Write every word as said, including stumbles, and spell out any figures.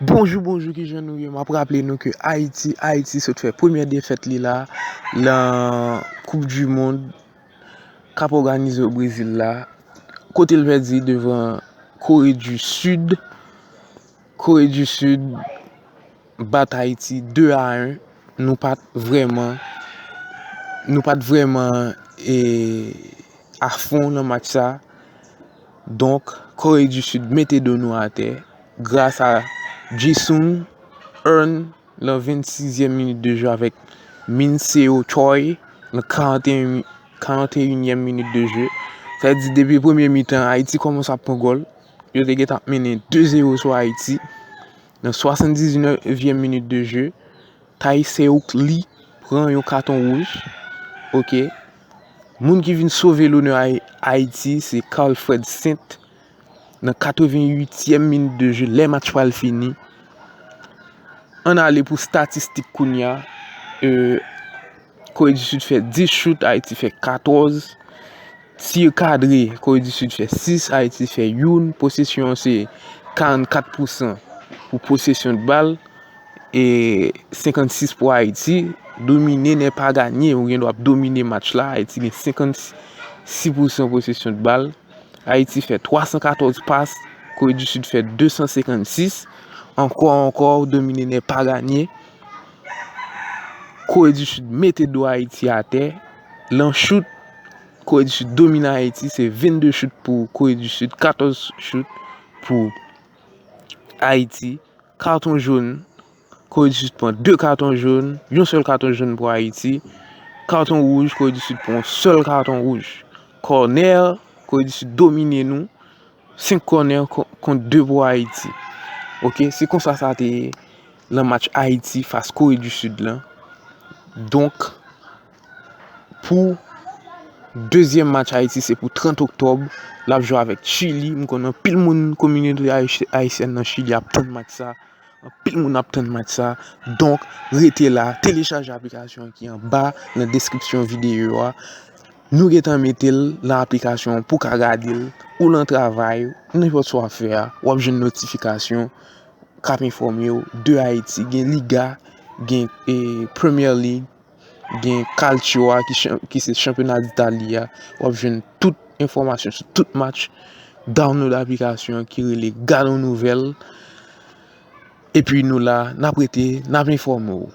Bonjou, bonjou, kijan nou ye? M ap raple nou ke Ayiti, Ayiti sot fè premyè defèt li la nan Koup di Mond k ap òganize o Brezil la, kote l pèdi devan Kore di Sid. Kore di Sid bat Ayiti de a en. Nou pa t vrèman, nou pa t vrèman, e, afon nan match sa. Donk, Kore di Sid mete do nou atè gras a Jisung Eun nan vennsizyèm minit de jeu avèk Min Seo Choi nan karannteyen, karannteyinyèm minit de jeu. Sa vle di, depi premye mitan, Ayiti kòmanse ap pran gòl. Yo te gentan ap mennen de zewo sou Ayiti. Nan swasanndiznèvyèm minit de jeu, Tae Seok Lee pran yon katon wouj. Ok. Moun ki vin sove lonè Ay-, Ayiti, se Carlfred Saint nan katreventuityèm minit de jeu, lè match pral fini. Ann ale pou statistik kounye a. E, Kore di Sid fè dis chout, Ayiti fè katòz. Tir kadre, Kore di Sid fè sis, Ayiti fè youn. Posesyon an se karannkat pousan pou posesyon de bal e senkannsis pou Ayiti. Domine n'est pas gagné, ou gen dwa ap domine match la. Ayiti gen senkannsis pousan posesyon de bal. Ayiti fè twasankatòz pas, Kore di Sid fè desansenkannsis. Ankò, ankò, domine n'est pas gagné. Kore di Sid mete do Ayiti atè. Lan chout, Kore di Sid domine Ayiti, se vennde chout pou Kore di Sid, katòz chout pou Ayiti. Katon jòn, Kore di Sid pran de katon jòn, yon sèl katon jòn pou Ayiti. Katon wouj, Kore di Sid pran yon sèl katon wouj. Kònè, Kore di Sid domine nou, senk kònè ko-, kont de pou Ayiti. Ok, se konsa sa te ye lan match Ayiti fas Kore di Sid lan. Donk, pou dezyèm match Ayiti, se pou trant oktòb. L ap jwe avèk Chili. M konnen anpil moun kominote ayi-, ayisyèn nan Chili ap tann match sa. Anpil moun ap tann match sa. Donk, rete la, telechaje aplikasyon ki anba nan deskripsyon videyo a. Nou gentan mete l nan aplikasyon pou w ka gade l, ou lan travay, nenpòt sa w ap fè a, w ap jwenn notifikasyon k ap enfòme w de Ayiti. Gen Liga, gen, e, Premier League, gen Calcio a ki chan-, ki se chanpyona Ditali a. W ap jwenn tout enfòmasyon sou tout match. Download aplikasyon ki rele Gade yon Nouvèl. Epi nou la, n ap rete, n ap enfòme w.